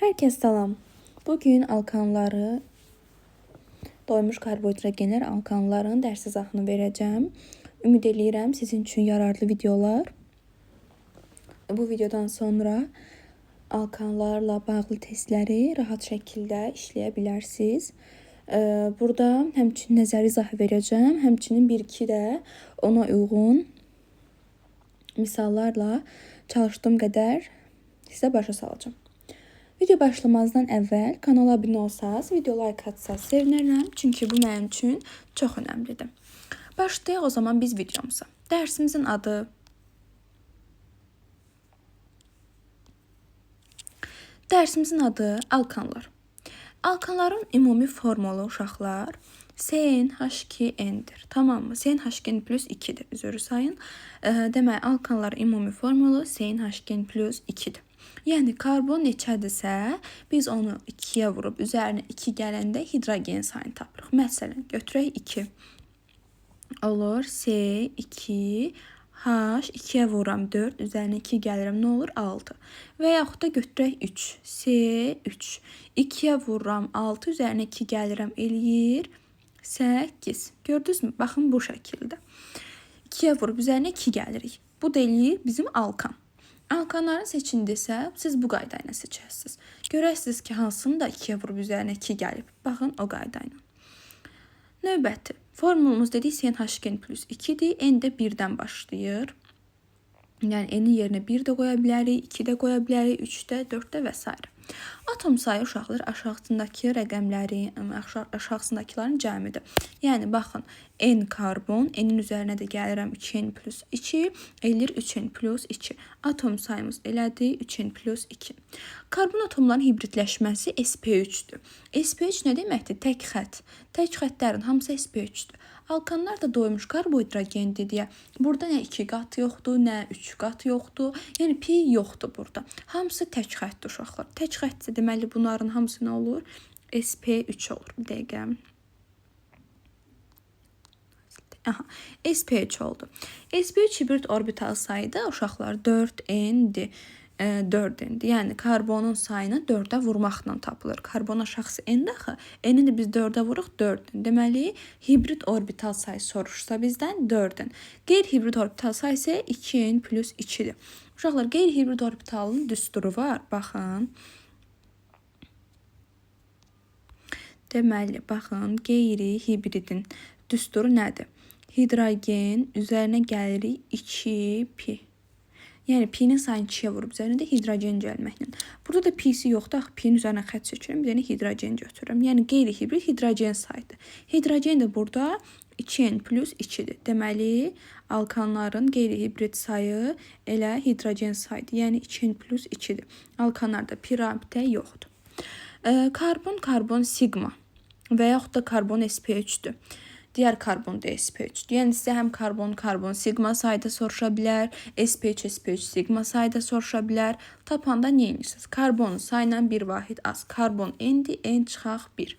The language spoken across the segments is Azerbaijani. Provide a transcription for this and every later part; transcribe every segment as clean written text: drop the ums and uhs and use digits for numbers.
Herkese salam. Bugün alkanları, doymuş karbohidrogenlər alkanların dərs izahını verəcəm. Ümid eləyirəm sizin üçün yararlı videolar. Bu videodan sonra alkanlarla bağlı testləri rahat şəkildə işləyə bilərsiniz. Burada həmçinin nəzəri izah verəcəm. Həmçinin 1-2 də ona uyğun misallarla çalışdığım qədər sizə başa salacağam. Video başlamazdan əvvəl kanala abunə olsaz, video like atsaz sevinərəm. Çünki bu mənim üçün çox önəmlidir. Başlayaq o zaman biz videomuza. Dərsimizin adı alkanlar. Alkanların ümumi formulu uşaqlar CnH2n-dir. Tamam mı? CnH2n plus 2-dir. Üzrü sayın. Demək, alkanların ümumi formulu CnH2n plus 2-dir. Yəni, karbon neçədirsə, biz onu 2-yə vurub, üzərinə 2 gələndə hidrogen sayını tapırıq. Məsələn, götürək 2. Olur C2, H, 2-yə vururam 4, üzərinə 2 gəlirəm, nə olur? 6. Və yaxud da götürək 3, C3, 2-yə vururam 6, üzərinə 2 gəlirəm, eləyir 8. Gördünüzmü? Baxın bu şəkildə. 2-yə vurub, üzərinə 2 gəlirik. Bu da eləyir bizim alkan. Alkanların seçindisə, siz bu qayda ilə seçərsiniz. Görərsiniz ki, hansını da 2-yə vurub üzərinə 2 gəlib. Baxın o qayda ilə. Növbəti. Formulumuz dedik CnH2n plus 2-dir. N də 1-dən başlayır. Yəni, N-in yerinə 1 də qoya bilərik, 2 də qoya bilərik, 3 də, 4 də və s. Atom sayı uşaqlar aşağısındakı rəqəmləri, aşağısındakıların cəmidir. Yəni, baxın, N karbon, N-in üzərinə də gəlirəm 2N plus 2, eləyir 3N plus 2. Atom sayımız elədir 3N plus 2. Karbon atomların hibridləşməsi sp3-dür. sp3 nə deməkdir? Tək xətt. Tək xəttlərin hamısı sp3-dür. Alkanlar da doymuş karbohidrogendir deyə. Burada nə 2 qat yoxdur, nə 3 qat yoxdur. Yəni, pi yoxdur burada. Hamısı tək xəttdir uşaqlar. Tək xəttsə deməli bunların hamısı nə olur? sp3 olur. Bir dəqiqə. Aha, sp3 oldu. sp3 hibrid orbital sayı da uşaqlar 4n-dir. 4n-dir. Yəni, karbonun sayını 4-ə vurmaqla tapılır. Karbon aşağısı n-dir axı. N-i də biz 4-ə vuruq 4n. Deməli, hibrid orbital sayı soruşsa bizdən 4n. Qeyri-hibrid orbital sayı isə 2n plus 2-dir. Uşaqlar, qeyri-hibrid orbitalın düsturu var. Baxın. Deməli, baxın, qeyri-hibridin düsturu nədir? Hidrogen üzərinə gəlirik 2 pi. Yəni, pi-nin sayını 2-yə vurub, üzərinə də hidrogen gəlməklə. Burada da pi-si yoxdur, axı pi-nin üzərinə xətt çəkirəm, bir dənə hidrogen götürürəm. Yəni, qeyri-hibrid hidrogen sayıdır. Hidrogen də burada 2n plus 2-dir. Deməli, alkanların qeyri-hibrid sayı elə hidrogen sayıdır. Yəni, 2n plus 2-dir. Alkanlarda pi rabitə yoxdur. Karbon, karbon sigma və yaxud da karbon sp3-dür. Digər karbon da sp3-dür. Yəni, sizə həm karbon, karbon sigma sayda soruşa bilər, sp3, sp3 sigma sayda soruşa bilər. Tapanda nə edirsiniz? Karbonun sayla bir vahid az. Karbon n-dir, n çıxaq 1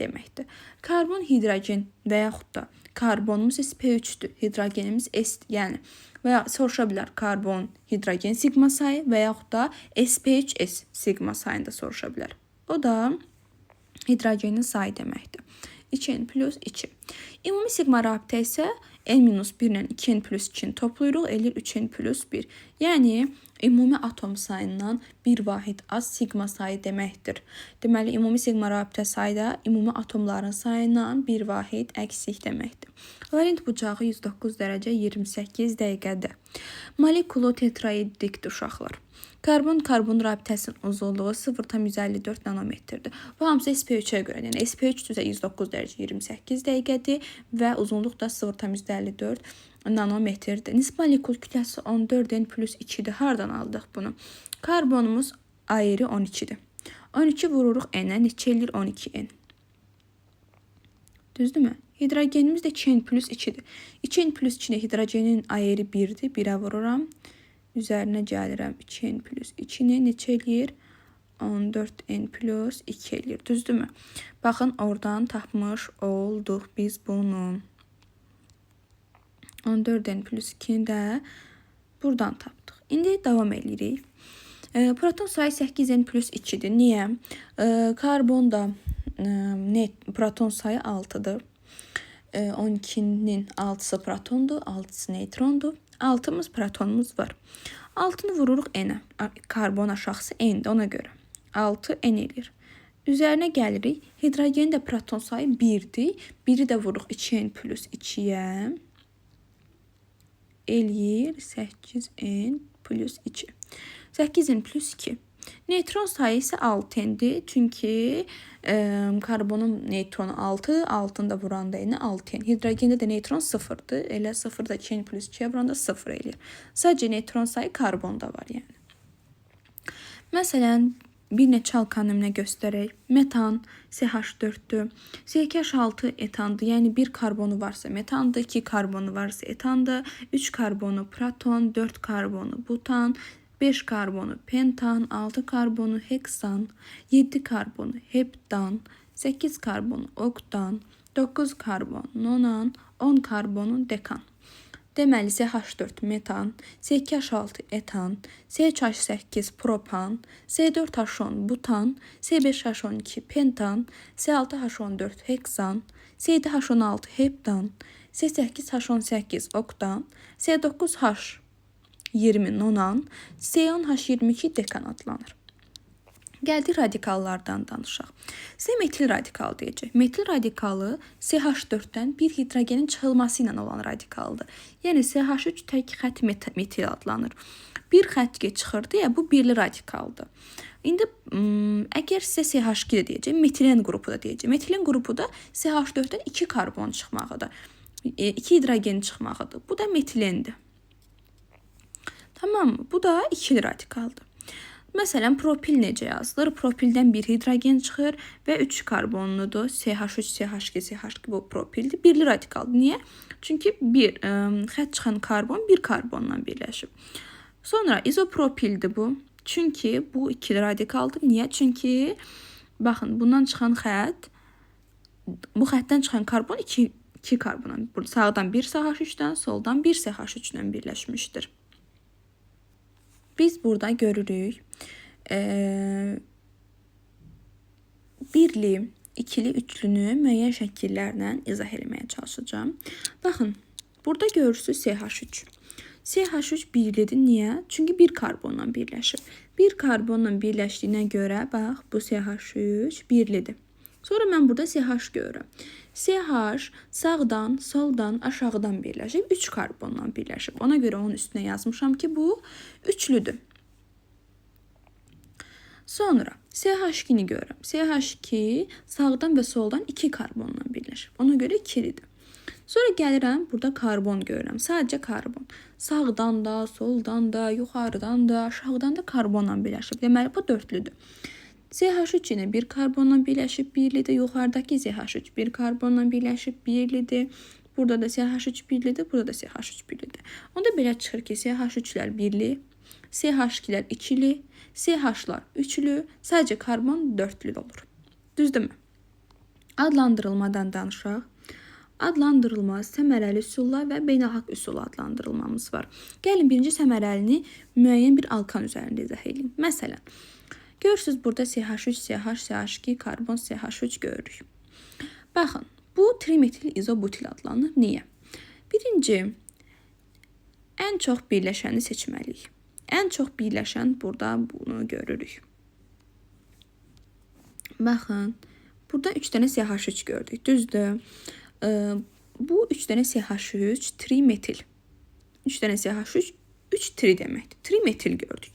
deməkdir. Karbon hidrogen və yaxud da karbonumuz sp3-dür, hidrogenimiz s-dir. Yəni, və ya soruşa bilər karbon, hidrogen sigma sayı və yaxud da sp3s sigma sayında soruşa bilər. O da hidrogenin sayı deməkdir. 2n plus 2. Ümumi sigma rabitə isə n minus 1 ilə 2n plus 2-ni toplayırıq, eləyir 3n plus 1. Yəni, ümumi atom sayından bir vahid az sigma sayı deməkdir. Deməli, ümumi sigma rabitə sayı da ümumi atomların sayından bir vahid əksik deməkdir. Laurent bucağı 109 dərəcə 28 dəqiqədir. Molekulu tetraedrikdir uşaqlar. Karbon-karbon rabitəsinin uzunluğu 0,154 nanometrdir. Bu hamısı sp3-ə görə. Yəni, sp3 düzə 109 dərəcə 28 dəqiqədir və uzunluq da 0,154 nanometrdir. Nisbi molekul kütləsi 14n plus 2-dir. Hardan aldıq bunu? Karbonumuz ayrı 12-dir. 12 vururuq n-ə, neçə eləyir 12n? Düzdürmü? Hidrogenimiz də 2n plus 2-dir. 2n plus 2-nə hidrogenin ayrı 1-dir. 1-ə vururam. Üzərinə gəlirəm 2n plus 2-ni neçə eləyir? 14n plus 2 eləyir. Düzdürmü? Baxın, oradan tapmış olduq biz bunu. 14n plus 2-ni də buradan tapdıq. İndi davam eləyirik. Proton sayı 8N plus 2-dir. Niyə? Karbonda proton sayı 6-dır. 12-nin 6-sı protondur, 6-sı neytrondur. 6-mız protonumuz var. 6-nı vururuq N-ə. Karbon aşağısı N-dir ona görə. 6 N eləyir. Üzərinə gəlirik. Hidrogenin də proton sayı 1-dir. 1-i də vururuq 2N plus 2-yə. Eləyir 8N plus 2. 8N plus 2. Neytron sayı isə 6N-dir. Çünki karbonun neytronu 6, 6-nı da vuranda N 6N. Hidrogendə də neytron 0-dır. Elə 0 da 2N plus 2-yə vuranda 0 eləyir. Sadəcə neytron sayı karbonda var yəni. Məsələn, bir neçə alkan nümunə göstərək. Metan CH4-dür. C2H6 etandır. Yəni 1 karbonu varsa metandır, 2 karbonu varsa etandır, 3 karbonu proton, 4 karbonu butan, 5 karbonu pentan, 6 karbonu heksan, 7 karbonu heptan, 8 karbonu oktan, 9 karbon nonan, 10 karbonu dekan. Deməli CH4 metan, C2H6 etan, C3H8 propan, C4H10 butan, C5H12 pentan, C6H14 heksan, C7H16 heptan, C8H18 oktan, C9H20 nonan, C10H22 dekan adlanır. Gəldik radikallardan danışaq. Sizə metil radikal deyəcək. Metil radikalı CH4-dən bir hidrogenin çıxılması ilə olan radikaldır. Yəni CH3 tək xətt metil adlanır. Bir xətt ki çıxır deyə bu birli radikaldır. İndi əgər sizə CH2 də deyəcək, metilen qrupu da deyəcək. Metilen qrupu da CH4-dən 2 karbon çıxmağıdır. 2 hidrogen çıxmağıdır. Bu da metilendir. Tamam mı? Bu da ikili radikaldır. Məsələn, propil necə yazılır? Propildən bir hidrogen çıxır və 3 karbonludur. CH3, CH2, CH2 bu propildir. Birli radikaldır. Niyə? Çünki bir xətt çıxan karbon bir karbonla birləşib. Sonra izopropildir bu. Çünki bu ikili radikaldır. Niyə? Çünki baxın, bundan çıxan xətt, bu xəttdən çıxan karbon 2 karbonla. Burada sağdan bir CH3-dən, soldan bir CH3-dən birləşmişdir. Biz burada görürük birli, ikili, üçlünü müəyyən şəkillərlə izah eləməyə çalışacağam. Baxın, burada görürsünüz CH3. CH3 birlidir. Niyə? Çünki bir karbonla birləşir. Bir karbonla birləşdiyinə görə, bax, bu CH3 birlidir. Sonra mən burada CH görürəm. CH sağdan, soldan, aşağıdan birləşib, 3 karbonla birləşib. Ona görə onun üstünə yazmışam ki, bu üçlüdür. Sonra CH2-ni görürəm. CH2 sağdan və soldan 2 karbonla birləşib. Ona görə ikilidir. Sonra gəlirəm, burada karbon görürəm. Sadəcə karbon. Sağdan da, soldan da, yuxarıdan da, aşağıdan da karbonla birləşib. Deməli, bu dörtlüdür. CH3 yenə bir karbonla birləşib birlidir. Yuxarıdakı CH3 bir karbonla birləşib birlidir. Burada da CH3 birlidir, burada da CH3 birlidir. Onda belə çıxır ki, CH3-lər birli, CH2-lər ikili, CH-lar üçlü, sadəcə karbon dörtlü olur. Düzdürmü? Adlandırılmadan danışaq. Adlandırılma, səmərəli üsullar və beynəlxalq üsul adlandırılmamız var. Gəlin birinci səmərəlini müəyyən bir alkan üzərində izah edeyim. Məsələn, görürsünüz burada CH3, CH, CH2, karbon CH3 görürük. Baxın, bu trimetil izobutil adlanır. Niyə? Birinci, ən çox birləşəni seçməliyik. Ən çox birləşən burada bunu görürük. Baxın, burada 3 dənə CH3 gördük. Düzdür? Bu 3 dənə CH3 trimetil. 3 dənə CH3, 3 tri deməkdir. Trimetil gördük.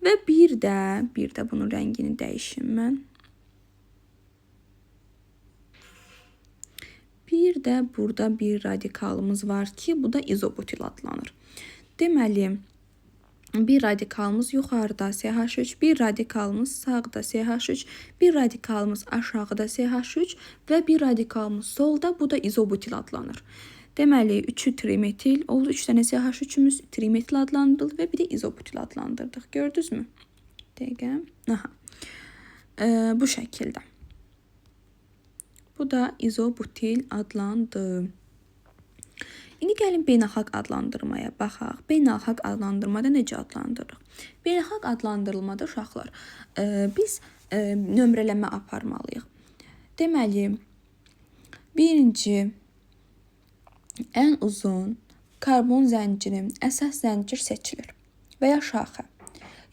Və bir də bunun rəngini dəyişim mən. Bir də burada bir radikalımız var ki, bu da izobutil adlanır. Deməli, bir radikalımız yuxarıda CH3, bir radikalımız sağda CH3, bir radikalımız aşağıda CH3 və bir radikalımız solda, bu da izobutil adlanır. Deməli, 3-ü trimetil oldu, 3 dənə CH3-ümüz trimetil adlandırıldı və bir də izobutil adlandırdıq. Gördünüzmü? Dəqiqə. Aha. Bu şəkildə. Bu da izobutil adlandı. İndi gəlin beynəlxalq adlandırmaya baxaq. Beynəlxalq adlandırmada necə adlandırırıq? Beynəlxalq adlandırılmada uşaqlar, biz nömrələmə aparmalıyıq. Deməli, birinci ən uzun karbon zənciri, əsas zəncir seçilir və ya şaxə.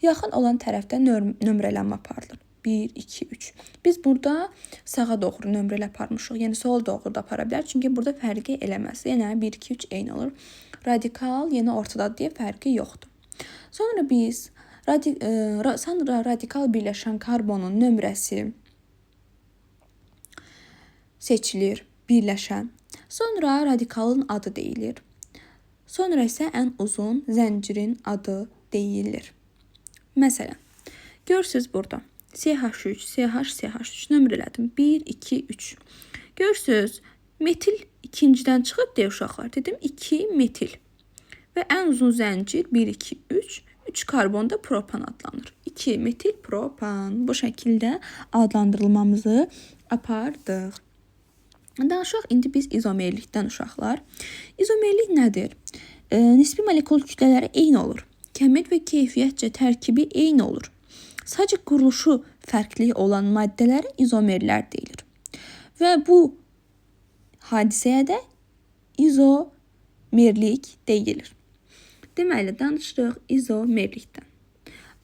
Yaxın olan tərəfdə nömrələnmə aparılır. 1, 2, 3. Biz burada sağa doğru nömrələ aparmışıq. Yəni sola doğru da apara bilər. Çünki burada fərqi eləməz. Yəni 1, 2, 3 eyni olur. Radikal yenə ortadadır deyə fərqi yoxdur. Sonra biz sonra radikal birləşən karbonun nömrəsi seçilir, birləşən. Sonra radikalın adı deyilir. Sonra isə ən uzun zəncirin adı deyilir. Məsələn, görürsüz burada CH3, CH, CH3 nömrələdim. 1, 2, 3. Görürsüz, metil ikincidən çıxıb deyə uşaqlar. Dedim 2 metil. Və ən uzun zəncir 1, 2, 3. 3 karbonda propan adlanır. 2 metil propan. Bu şəkildə adlandırılmamızı apardıq. Danışaq indi biz izomerlikdən uşaqlar. İzomerlik nədir? Nisbi molekul kütlələri eyni olur. Kəmiyyət və keyfiyyətcə tərkibi eyni olur. Sadəcə quruluşu fərqli olan maddələrə izomerlər deyilir. Və bu hadisəyə də izomerlik deyilir. Deməli, danışırıq izomerlikdən.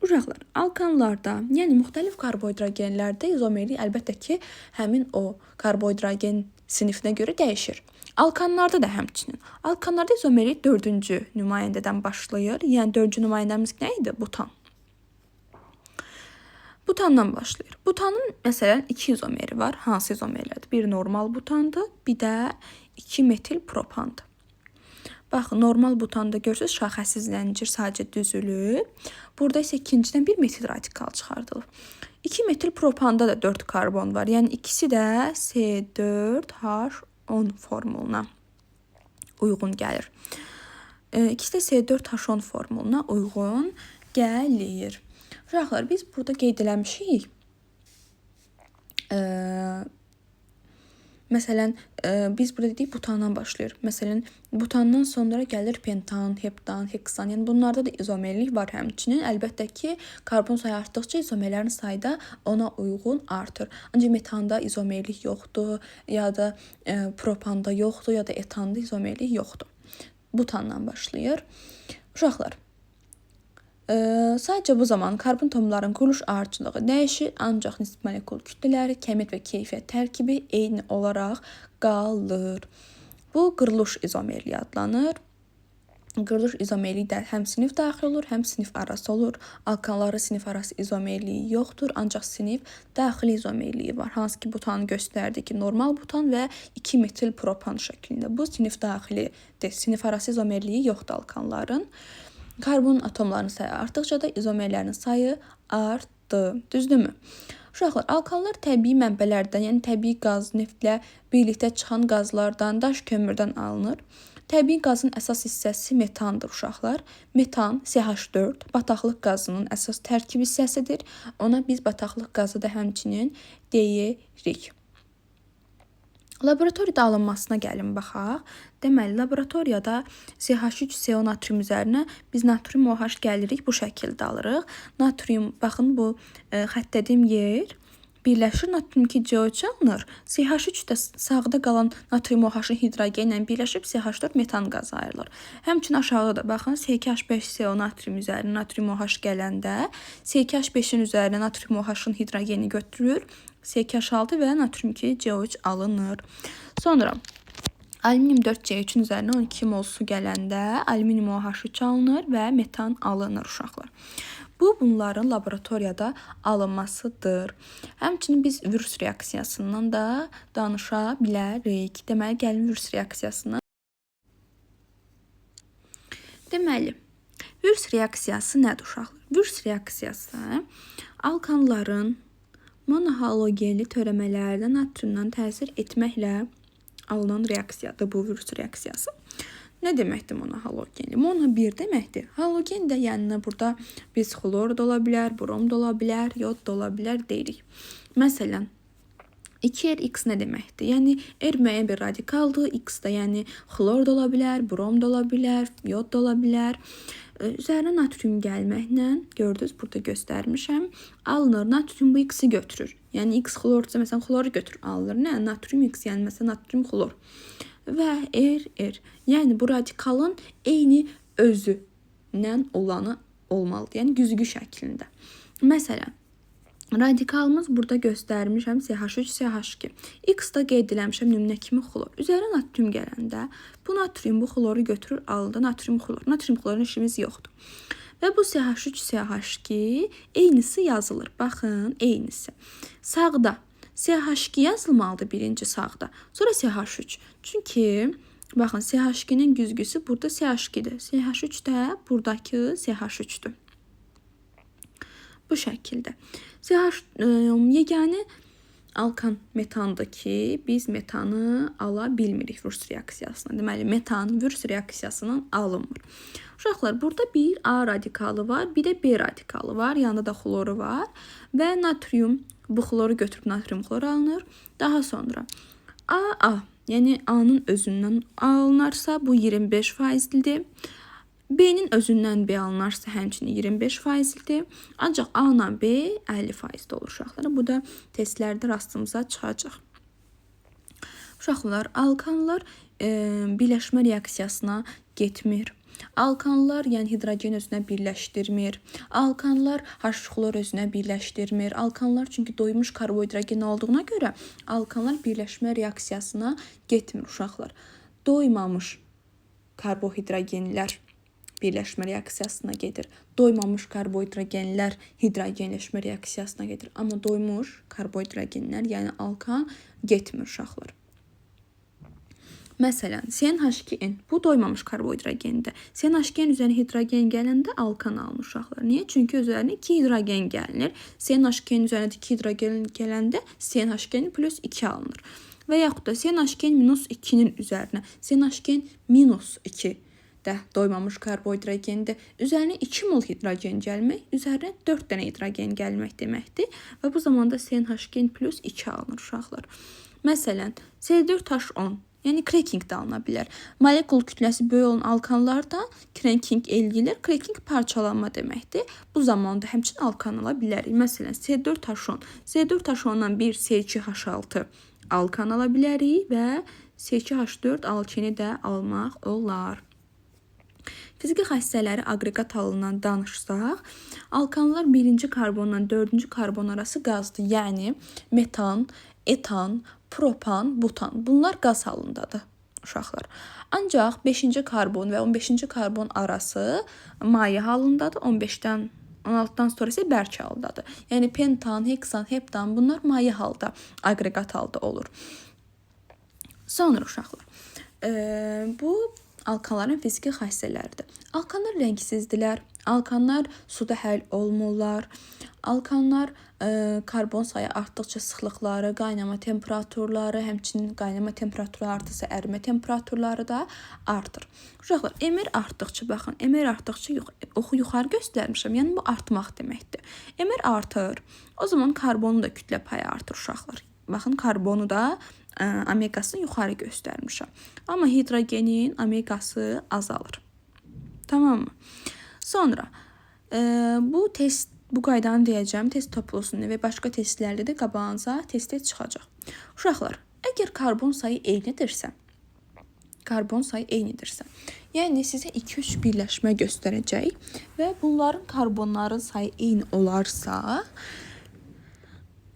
Uşaqlar, alkanlarda, yəni müxtəlif karbohidrogenlərdə izomerlik əlbəttə ki, həmin o karbohidrogen sinifinə görə dəyişir. Alkanlarda da həmçinin. Alkanlarda izomerlik 4-cü nümayəndədən başlayır. Yəni 4-cü nümayəndəmiz nə idi? Butan. Butandan başlayır. Butanın məsələn 2 izomeri var. Hansı izomerlərdir? Bir normal butandır, bir də 2 metil propandır. Baxın, normal butanda görürsünüz, şaxəsiz zəncir sadəcə düzülüb. Burada isə ikincidən bir metil radikal çıxardılıb. 2 metil propanda da 4 karbon var. Yəni ikisi də C4H10 formuluna uyğun gəlir. İkisi də C4H10 formuluna uyğun gəlir. Uşaqlar, biz burada qeyd eləmişik. Məsələn, biz burada dedik butandan başlayır. Məsələn, butandan sonra gəlir pentan, heptan, heksan. Yəni bunlarda da izomerlik var həmçinin. Əlbəttə ki, karbon sayı artdıqca izomerlərin sayı da ona uyğun artır. Ancaq metanda izomerlik yoxdur, ya da propanda yoxdur, ya da etanda izomerlik yoxdur. Butandan başlayır. Uşaqlar, sadəcə bu zaman karbon atomlarının quruluş ardıcılığı dəyişir, ancaq nisbi molekul kütlələri, kəmiyyət və keyfiyyət tərkibi eyni olaraq qalır. Bu quruluş izomerliyi adlanır. Quruluş izomerliyi də həm sinif daxil olur, həm sinif arası olur. Alkanların sinif arası izomerliyi yoxdur, ancaq sinif daxili izomerliyi var. Hansı ki butanı göstərdi ki, normal butan və 2 metil propan şəklində. Bu sinif daxilidir. Sinif arası izomerliyi yoxdur alkanların. Karbon atomlarının sayı artdıqca da izomerlərin sayı artdı. Düzdürmü? Uşaqlar, alkanlar təbii mənbələrdən, yəni təbii qaz, neftlə birlikdə çıxan qazlardan, daş kömürdən alınır. Təbii qazın əsas hissəsi metandır uşaqlar. Metan CH4 bataqlıq qazının əsas tərkib hissəsidir. Ona biz bataqlıq qazı da həmçinin deyirik. Laboratoriyada alınmasına gəlin baxaq. Deməli, laboratoriyada CH3CO natrium üzərinə biz natrium OH gəlirik, bu şəkildə alırıq. Natrium, baxın bu xətt dediyim yer birləşir, natrium 2 CO3 alınır. CH3 də sağda qalan natrium OH-ın hidrogenlə birləşib CH4 metan qazı ayrılır. Həmçinin aşağıda da baxın C2H5CO natrium üzərinə natrium OH gələndə C2H5-in üzərinə natrium OH-ın hidrogeni götürür. C2H6 və natrium 2 CO3 alınır. Sonra alüminium 4C3-ün üzərinə 12 mol su gələndə alüminium OH3 alınır və metan alınır uşaqlar. Bu, bunların laboratoriyada alınmasıdır. Həmçinin biz Wurtz reaksiyasından da danışa bilərik. Deməli, gəlin Wurtz reaksiyasına. Deməli, Wurtz reaksiyası nədir uşaqlar? Wurtz reaksiyası alkanların monohalogenli törəmələrdə natriumdan təsir etməklə alınan reaksiyadır bu Wurtz reaksiyası. Nə deməkdir monohalogenli? Mono bir deməkdir. Halogen də yəni burada biz xlor da ola bilər, brom da ola bilər, yod da ola bilər deyirik. Məsələn, 2RX nə deməkdir? Yəni R müəyyən bir radikaldır, X da yəni xlor da ola bilər, brom da ola bilər, yod da ola bilər. Üzərinə natrium gəlməklə, gördünüz, burada göstərmişəm, alınır. Natrium bu X-i götürür. Yəni X xlordursa, məsələn, xloru götürür, alınır. Nə? Natrium X, yəni məsələn, natrium xlor. Və R, R. Yəni bu radikalın eyni özü ilə olanı olmalıdır. Yəni güzgü şəklində. Məsələn, radikalımız burada göstərmişəm CH3, CH2. X-da qeyd eləmişəm nümunə kimi xlor. Üzərinə natrium gələndə bu natrium bu xloru götürür, alındı. Natrium xlor. Natrium xlorun işimiz yoxdur. Və bu CH3, CH2 eynisi yazılır. Baxın, eynisi. Sağda CH2 yazılmalıdır birinci sağda. Sonra CH3. Çünki baxın, CH2-nin güzgüsü burada CH2-dir. CH3 də buradakı CH3-dür. Bu şəkildə. CH yeganə alkan metandır ki, biz metanı ala bilmirik Wurtz reaksiyasına. Deməli, metan Wurtz reaksiyasından alınmır. Uşaqlar, burada bir A radikalı var, bir də B radikalı var, yanında da xloru var və natrium, bu xloru götürüb natrium xlor alınır. Daha sonra AA, yəni A-nın özündən alınarsa bu 25%-dir. B-nin özündən B alınarsa həmçinin 25%-dir. Ancaq A ilə B 50% olur uşaqlar. Bu da testlərdə rastımıza çıxacaq. Uşaqlar, alkanlar birləşmə reaksiyasına getmir. Alkanlar, yəni hidrogen özünə birləşdirmir. Alkanlar H-xlor özünə birləşdirmir. Alkanlar çünki doymuş karbohidrogen olduğuna görə alkanlar birləşmə reaksiyasına getmir uşaqlar. Doymamış karbohidrogenlər birləşmə reaksiyasına gedir. Doymamış karbohidrogenlər hidrogenləşmə reaksiyasına gedir. Amma doymuş karbohidrogenlər, yəni alkan getmir uşaqlar. Məsələn, CnH2n bu doymamış karbohidrogendir. CnH2n üzərinə hidrogen gələndə alkan alınır uşaqlar. Niyə? Çünki üzərinə 2 hidrogen gəlinir. CnH2n üzərinə 2 hidrogen gələndə CnH2n plus 2 alınır. Və yaxud da CnH2n minus 2-nin üzərinə CnH2n minus 2 də doymamış karbohidrogendir. Üzərinə 2 mol hidrogen gəlmək, üzərinə 4 dənə hidrogen gəlmək deməkdir. Və bu zamanda CnH2n plus 2 alınır uşaqlar. Məsələn, C4H10, yəni cracking də alına bilər. Molekul kütləsi böyük olan alkanlarda cracking eləyilir. Cracking parçalanma deməkdir. Bu zamanda həmçinin alkan ala bilərik. Məsələn, C4H10. C4H10-dan bir C2H6 alkan ala bilərik və C2H4 alkeni də almaq olar. Fiziki xassələri aqreqat halından danışsaq, alkanlar birinci karbondan dördüncü karbon arası qazdır. Yəni metan, etan, propan, butan. Bunlar qaz halındadır uşaqlar. Ancaq 5-ci karbon və 15-ci karbon arası maye halındadır. 15-dən 16-dan sonra isə bərk haldadır. Yəni pentan, heksan, heptan bunlar maye halda, aqreqat halda olur. Sonra uşaqlar, bu alkanların fiziki xassələridir. Alkanlar rəngsizdirlər. Alkanlar suda həll olmurlar. Alkanlar karbon sayı artdıqca sıxlıqları, qaynama temperaturları, həmçinin qaynama temperaturu artırsa ərimə temperaturları da artır. Uşaqlar, MR artdıqca, baxın, MR artdıqca oxu yuxarı göstərmişəm. Yəni bu artmaq deməkdir. MR artır. O zaman karbonun da kütlə payı artır uşaqlar. Baxın, karbonu da omeqasını yuxarı göstərmişəm. Amma hidrogenin omeqası azalır. Tamam mı? Sonra bu test, bu qaydanı deyəcəm. Test toplusunda və başqa testlərdə də qabağınıza testə çıxacaq. Uşaqlar, əgər karbon sayı eynidirsə, yəni sizə 2-3 birləşmə göstərəcək və bunların karbonların sayı eyni olarsa,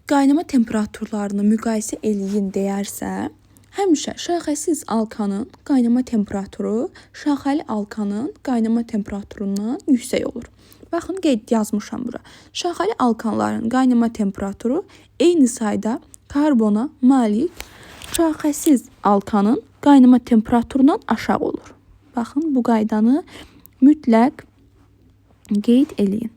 qaynama temperaturlarını müqayisə eləyin deyərsə, həmişə şaxəsiz alkanın qaynama temperaturu şaxəli alkanın qaynama temperaturundan yüksək olur. Baxın, qeyd yazmışam bura. Şaxəli alkanların qaynama temperaturu eyni sayda karbona malik şaxəsiz alkanın qaynama temperaturundan aşağı olur. Baxın, bu qaydanı mütləq qeyd eləyin.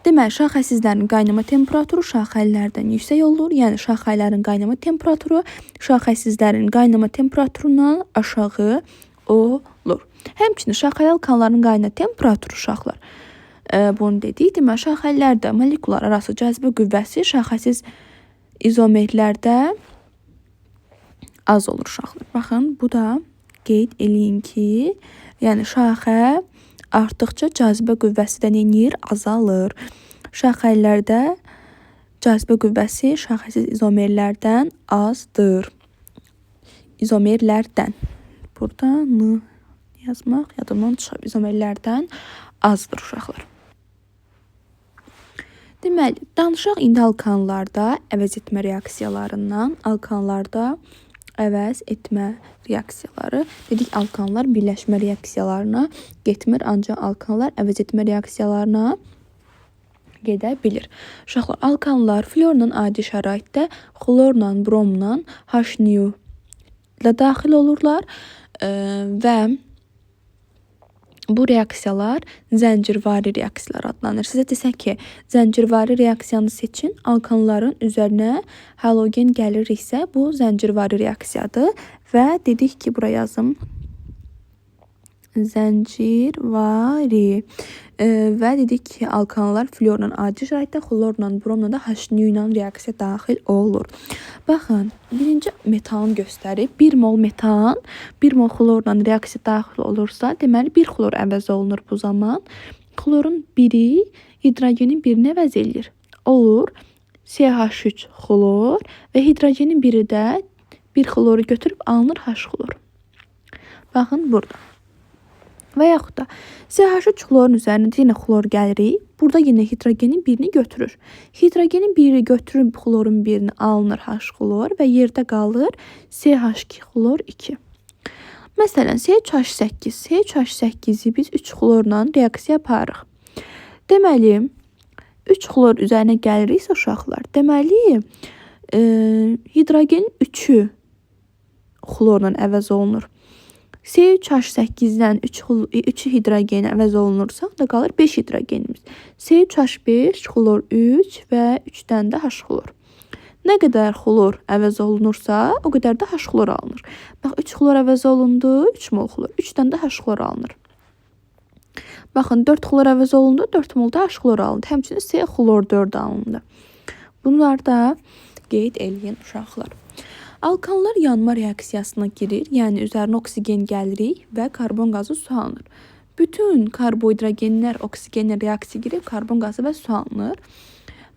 Deməli, şaxəsizlərin qaynama temperaturu şaxəlilərdən yüksək olur. Yəni, şaxəlilərin qaynama temperaturu şaxəsizlərin qaynama temperaturundan aşağı olur. Həmçinin şaxəli alkanların qaynama temperaturu uşaqlar, bunu dedik. Deməli, şaxəlilərdə molekullar arası cazibə qüvvəsi şaxəsiz izomerlərdə az olur uşaqlar. Baxın, bu da qeyd eləyin ki, yəni şaxə artdıqca cazibə qüvvəsi də neynir? Azalır. Şaxəlilərdə cazibə qüvvəsi şaxəsiz izomerlərdən azdır. İzomerlərdən. Burada N yazmaq yadımdan çıxıb. İzomerlərdən azdır uşaqlar. Deməli, danışaq indi alkanlarda əvəz etmə reaksiyalarından. Alkanlarda əvəz etmə reaksiyaları. Dedik, alkanlar birləşmə reaksiyalarına getmir, ancaq alkanlar əvəz etmə reaksiyalarına gedə bilir. Uşaqlar, alkanlar florla adi şəraitdə xlorla, bromla H-nu ilə daxil olurlar və bu reaksiyalar zəncirvari reaksiyalar adlanır. Sizə desək ki, zəncirvari reaksiyanı seçin, alkanların üzərinə halogen gəliriksə, bu zəncirvari reaksiyadır və dedik ki, bura yazım zəncirvari və dedik ki, alkanlar florla adi şəraitdə, xlorla, bromla da H-nu ilə reaksiya daxil olur. Baxın, birinci metanı göstərib. 1 mol metan, 1 mol xlorla reaksiya daxil olursa, deməli 1 xlor əvəz olunur bu zaman. Xlorun biri hidrogenin birini əvəz eləyir. Olur CH3 xlor və hidrogenin biri də 1 xloru götürüb alınır H xlor. Baxın burada. Və yaxud da CH3 xlorun üzərinə yenə xlor gəlirik. Burada yenə hidrogenin birini götürür. Hidrogenin biri götürüb xlorun birini alınır H xlor və yerdə qalır CH2 xlor 2. Məsələn, C3H8. C3H8-i biz 3 xlorla reaksiya aparırıq. Deməli, 3 xlor üzərinə gəliriksə uşaqlar, deməli, hidrogenin 3-ü xlorla əvəz olunur. C3H8-dən 3 hidrogen əvəz olunursa, da qalır 5 hidrogenimiz. C3H5, xlor 3 və 3-dən də H xlor. Nə qədər xlor əvəz olunursa, o qədər də H xlor alınır. Bax, 3 xlor əvəz olundu, 3 mol xlor. 3-dən də H xlor alınır. Baxın, 4 xlor əvəz olundu, 4 mol da H xlor alındı. Həmçinin C xlor 4 alındı. Bunlar da qeyd eləyin uşaqlar. Alkanlar yanma reaksiyasına girir, yəni üzərinə oksigen gəlirik və karbon qazı su alınır. Bütün karbohidrogenlər oksigenlə reaksiya girib karbon qazı və su alınır.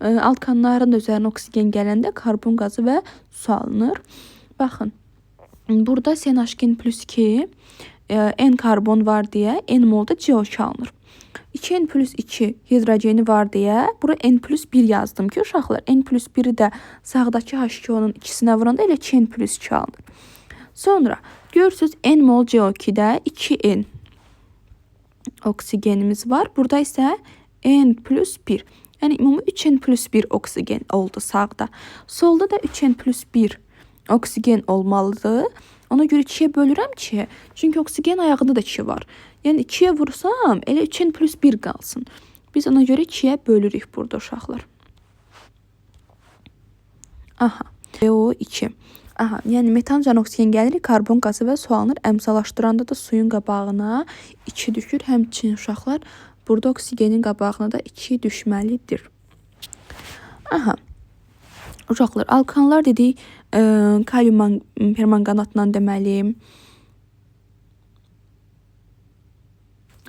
Alkanların da üzərinə oksigen gələndə karbon qazı və su alınır. Baxın, burada CNH2 plus 2 N karbon var deyə N molda CO2 alınır. 2N plus 2 hidrogeni var deyə bura N plus 1 yazdım ki, uşaqlar N plus 1-i də sağdakı H2O-nun ikisinə vuranda elə 2N plus 2 alınır. Sonra görürsünüz N mol CO2-də 2N oksigenimiz var. Burada isə N plus 1. Yəni ümumi 3N plus 1 oksigen oldu sağda. Solda da 3N plus 1 oksigen olmalıdır. Ona görə 2-yə bölürəm ki, çünki oksigen ayağında da 2 var. Yəni 2-yə vursam, elə 3N plus 1 qalsın. Biz ona görə 2-yə bölürük burada uşaqlar. Aha, CO2. Aha, yəni metan üzərinə oksigen gəlir, karbon qazı və su alınır. Əmsalaşdıranda da suyun qabağına 2 düşür. Həmçinin uşaqlar, burada oksigenin qabağına da 2 düşməlidir. Aha. Uşaqlar, alkanlar dedik, kalium permanganatla deməli,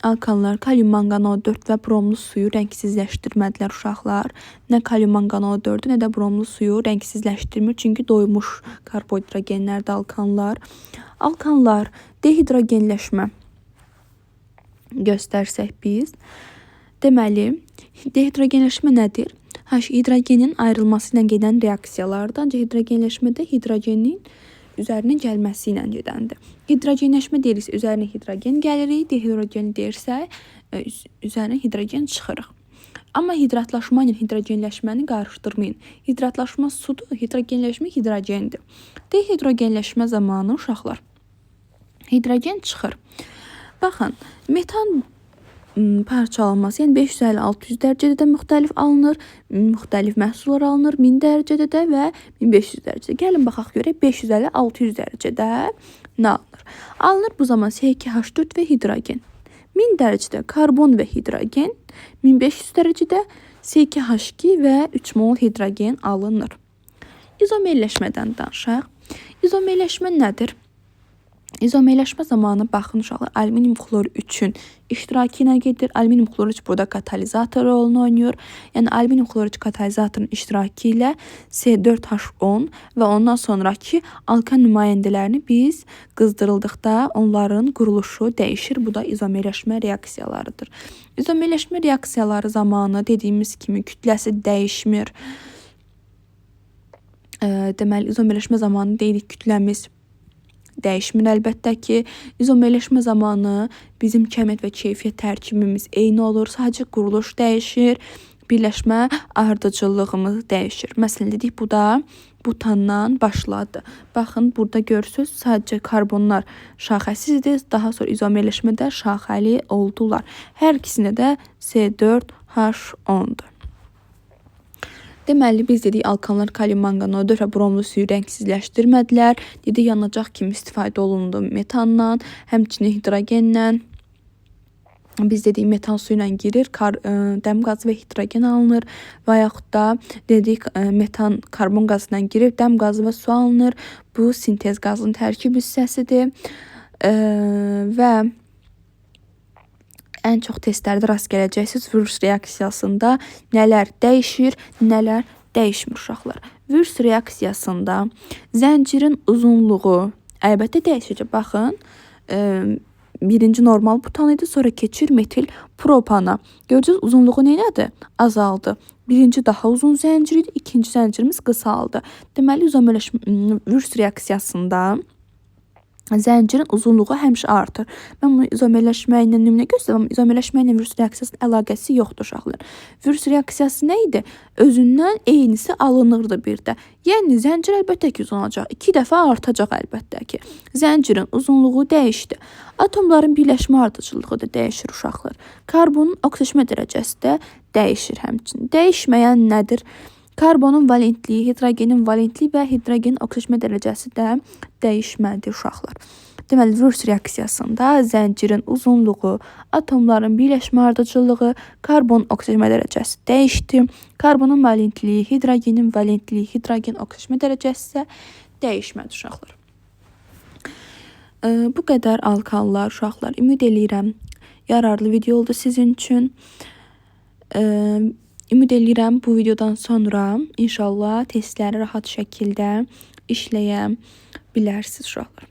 alkanlar kalium manganol 4 və bromlu suyu rəngsizləşdirmədilər uşaqlar. Nə kalium manganol 4-ü, nə də bromlu suyu rəngsizləşdirmir. Çünki doymuş karbohidrogenlərdir alkanlar. Alkanlar dehidrogenləşmə göstərsək biz. Deməli, dehidrogenləşmə nədir? Hidrogenin ayrılması ilə gedən reaksiyalardır. Ancaq hidrogenləşmədə hidrogenin üzərinə gəlməsi ilə gedəndir. Hidrogenləşmə deyirsə, üzərinə hidrogen gəlirik, dehidrogen deyirsə, üzərinə hidrogen çıxırıq. Amma hidratlaşma ilə hidrogenləşməni qarışdırmayın. Hidratlaşma sudur, hidrogenləşmə hidrogendir. Dehidrogenləşmə zamanı uşaqlar, hidrogen çıxır. Baxın, metan parçalanması, yəni 550-600 dərəcədə də müxtəlif alınır, müxtəlif məhsullar alınır, 1000 dərəcədə də və 1500 dərəcədə. Gəlin baxaq görək 550-600 dərəcədə nə alınır? Alınır bu zaman C2H4 və hidrogen. 1000 dərəcədə karbon və hidrogen, 1500 dərəcədə C2H2 və 3 mol hidrogen alınır. İzomerləşmədən danışaq. İzomerləşmə nədir? İzomerləşmə zamanı baxın uşaqlar, alüminium xlor 3-ün iştirakı ilə gedir. Alüminium xlor 3 burada katalizator rolunu oynayır. Yəni alüminium xlor 3 katalizatorun iştirakı ilə C4H10 və ondan sonrakı alkan nümayəndələrini biz qızdırıldıqda onların quruluşu dəyişir. Bu da izomerləşmə reaksiyalarıdır. İzomerləşmə reaksiyaları zamanı dediyimiz kimi kütləsi dəyişmir. Deməli, izomerləşmə zamanı deyirik kütləmiz dəyişmir əlbəttə ki. İzomerləşmə zamanı bizim kəmiyyət və keyfiyyət tərkibimiz eyni olur. Sadəcə quruluş dəyişir, birləşmə ardıcıllığımız dəyişir. Məsələn, dedik, bu da butandan başladı. Baxın, burada görürsünüz, sadəcə karbonlar şaxəsiz idi. Daha sonra izomerləşmədə şaxəli oldular. Hər ikisində də C4H10-dur. Deməli, biz dedik, alkanlar kalium manqanat 4 və bromlu suyu rəngsizləşdirmədilər. Dedik, yanacaq kimi istifadə olundu metandan, həmçinin hidrogenlə. Biz dedik, metan suyu ilə girir, dəm qazı və hidrogen alınır və yaxud da dedik, metan karbon qazı ilə girir, dəm qazı və su alınır. Bu, sintez qazının tərkib hissəsidir və ən çox testlərdə rast gələcəksiniz. Wurtz reaksiyasında nələr dəyişir, nələr dəyişmir uşaqlar. Wurtz reaksiyasında zəncirin uzunluğu əlbəttə dəyişəcək. Baxın, birinci normal butan idi, sonra keçir metil propana. Görürsünüz, uzunluğu nə elədi? Azaldı. Birinci daha uzun zəncir idi, ikinci zəncirimiz qısaldı. Deməli, izomerləşmə Wurtz reaksiyasında zəncirin uzunluğu həmişə artır. Mən bunu izomerləşmə ilə nümunə göstərəm, amma izomerləşmə ilə Wurtz reaksiyasının əlaqəsi yoxdur uşaqlar. Wurtz reaksiyası nə idi? Özündən eynisi alınırdı bir də. Yəni zəncir əlbəttə ki uzanacaq. 2 dəfə artacaq əlbəttə ki. Zəncirin uzunluğu dəyişdi. Atomların birləşmə ardıcıllığı da dəyişir uşaqlar. Karbonun oksidaşma dərəcəsi də dəyişir həmçinin. Dəyişməyən nədir? Karbonun valentliyi, hidrogenin valentliyi və hidrogenin oksidaşma dərəcəsi də dəyişmədi uşaqlar. Deməli, Wurtz reaksiyasında zəncirin uzunluğu, atomların birləşmə ardıcıllığı, karbon oksidaşma dərəcəsi dəyişdi. Karbonun valentliyi, hidrogenin valentliyi, hidrogen oksidaşma dərəcəsi isə dəyişmədi uşaqlar. Bu qədər alkanlar uşaqlar. Ümid eləyirəm, yararlı video oldu sizin üçün. Ümid eləyirəm bu videodan sonra inşallah testləri rahat şəkildə işləyə bilərsiniz uşaqlar.